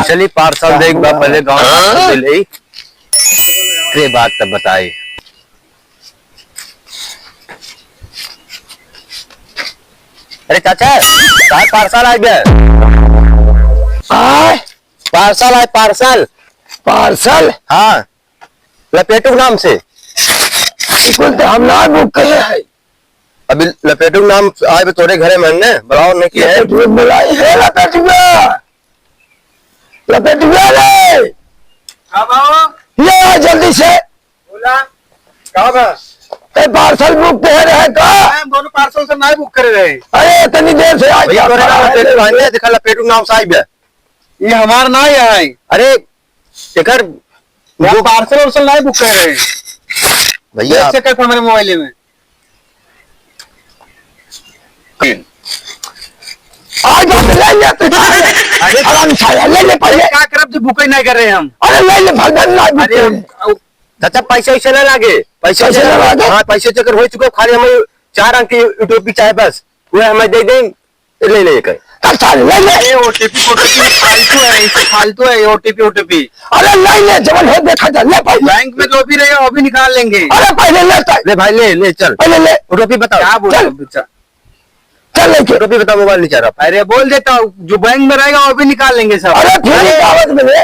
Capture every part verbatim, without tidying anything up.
चली पार्सल देख बा, पहले गाँव में ले, फिर बात तब बताई। अरे चाचा, तार पार्सल आइ बे। आय? पार्सल आइ, पार्सल। पार्सल? हाँ, लपेटू के नाम से। बिल्कुल, तो हम ना बुक करे है। अभी लपेटू के नाम आइ बे तोरे घरे में ने, बुलाओ नहीं किया है। लपेटू बुलाई है, लपेटुआ। लपेटुआ रे। हाँ बाबू। ये आ जल्दी से। बोला, का बा? ए, पार्सल बुक करे रहे का? हम दोनों पार्सल से नहीं बुक करे रहे। अरे, इतनी देर से आज भैया, तोरे नाम पे दुकान है, देखा लपेटू नाम से आइ बे। ये हमार ना है। अरे, एकर वो पार्सल उर्सल नहीं बुक करे रहे। भैया, चेक कर हमारे मोबाइल में। आज हम ले ले, तू ले ले। अरे हराम साला, ले ले पहले। का करब जो बुक ही नहीं कर रहे हम। अरे ले ले, भगवान ना बुक अरे करे। हम, चाचा, पैसा वैसा ना लागे, पैसा पैसा वैसा ना ना लागे? हाँ, पैसा चक्कर हो चुका, खाली हमें चार अंक की टोपी चाहे बस, वो हमें दे दें, ले ले कर। का सारे ले ले। ये ओटीपी, ओटीपी फालतू है, इससे फालतू है ये ओटीपी, ओटीपी। अरे ले ले, जवन है देखा जा, ले पहले। बैंक में जो भी रहेगा वो भी निकाल लेंगे। अरे पहले ले तो। ले भाई, ले, ले, चल। पहले ले। ओटीपी बताओ। क्या बोल रहे चल। हो, बच्चा? चल लेके। ओटीपी बताओ, मोबाइल नहीं चल रहा। अरे बोल देता हूँ, जो बैंक में रहेगा वो भी निकाल लेंगे सब। अरे फिर अरे। कागज में ले।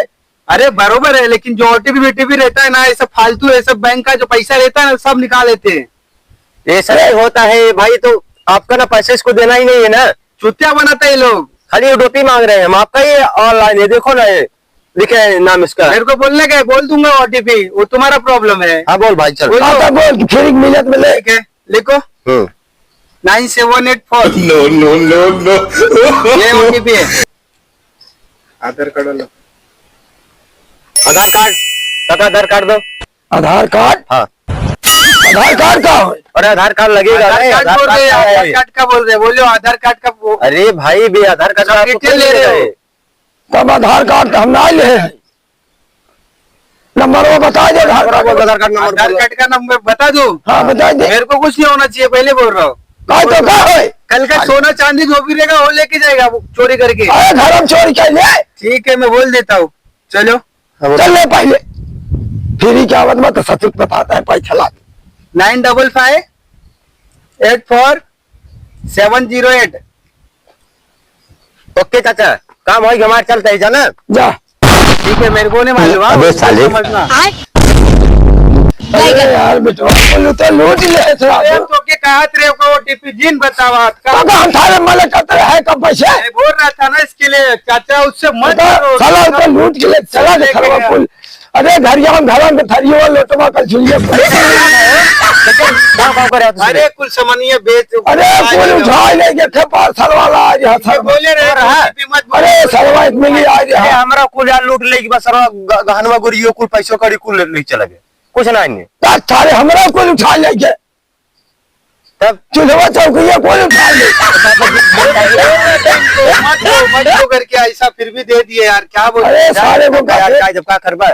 अरे बरोबर है, लेकिन जो ओटीपी बीटीपी रहता है ना, ये सब फालतू है, सब बैंक का जो पैसा रहता है ना, सब निकाल लेते हैं। ऐसा नहीं होता है भाई, तो आपका ना पैसे इसको देना ही नहीं है ना। चूतिया बनाते हैं ये लोग। खाली ओटीपी मांग रहे हैं हम, आपका ये ऑनलाइन है, देखो ना ये लिखे है नाम इसका। मेरे को बोलने का है, बोल दूंगा ओटीपी, वो तुम्हारा प्रॉब्लम है। हाँ बोल भाई, चल। बोलो। हाँ, तो बोल, फिर एक मिनट में ले। ठीक है, लिखो। हम्म। Nine seven eight four. No, no, no, no। ये ओटीपी है। आधार कार्ड वाला। आधार कार्ड, काका आधार कार्ड दो। आधार कार्ड? हाँ। आधार कार्ड का हो? अरे आधार कार्ड लगेगा, आधार अरे कार्ड आधार बोल कार्ड रहे हैं, का है? आधार कार्ड का बोल रहे हैं, बोलो आधार कार्ड का वो अरे भाई बे, आधार कार्ड का सब आपको डिटेल कौन ले रहे देगा हो। ये? तब आधार कार्ड तो हम ना ले हैं। नंबर वो बता दे, आधार कार्ड बोल, बोल। आधार कार्ड नंबर आधार बोलो। कार्ड का नंबर बता दूं? हाँ, बता दे। मेरे को कुछ नहीं होना चाहिए, पहले बोल रहा हूँ। का तो का है? कल का सोना चांदी जो भी रहेगा, वो लेके जाएगा, वो चोरी करके। अरे, धर्म चोरी कर ले। ठीक है, मैं बोल देता हूँ। चलो। हाँ, बोलो। चल ले पहले। फिर ही क्या आवत, मैं तो सचमुच बताता है, पैसा ला। Nine double five eight four seven zero eight. Okay चाचा, काम होई, हमार चलता है, जाना। जा। ठीक है, मेरे को नहीं मालूम, हाँ, अबे उसको साले। समझना। आय। अरे यार, बेटवा, बोलो तो लूट ले, थोड़ा। अरे, हम तो के कहा तेरे को ओटीपी जिन बतावा, का तो हम थारे मना करते रहे, कब पैसे? मैं बोल रहा था ना इसके लिए, चाचा, उससे मत बता, करो, साला, उसको लूट के ले, चला दे, लेके खराब गया। फूल। अरे, घरिया में, घरा में, थरियो, लोटवा, कलछुलिया। लेकिन गाँव, गाँव करे हो तुसी? अरे, कुल सामानिया बेच, अरे, कुल उठा ले, देखे, पार्सल वाला आ गया, ये सब। बोले रहे, और हाँ। ओटीपी मत बोलो। अरे, सरवा, एक मिली आ गया। अरे, हमरा कुल यार लूट ले, बस सरवा, ग-, गहनवा गुरियो, कुल पैसो कड़ी, कुल ले, ले चला गया। कुछ ना नहीं। का सारे हमरा कुल उठा ले गए? तब? चूल्हा चौकिया कुल उठा ले। मत दो, मत दो करके ऐसा फिर भी दे दिए यार, क्या बोल अरे, सारे को यार, क्या का जब का करबा?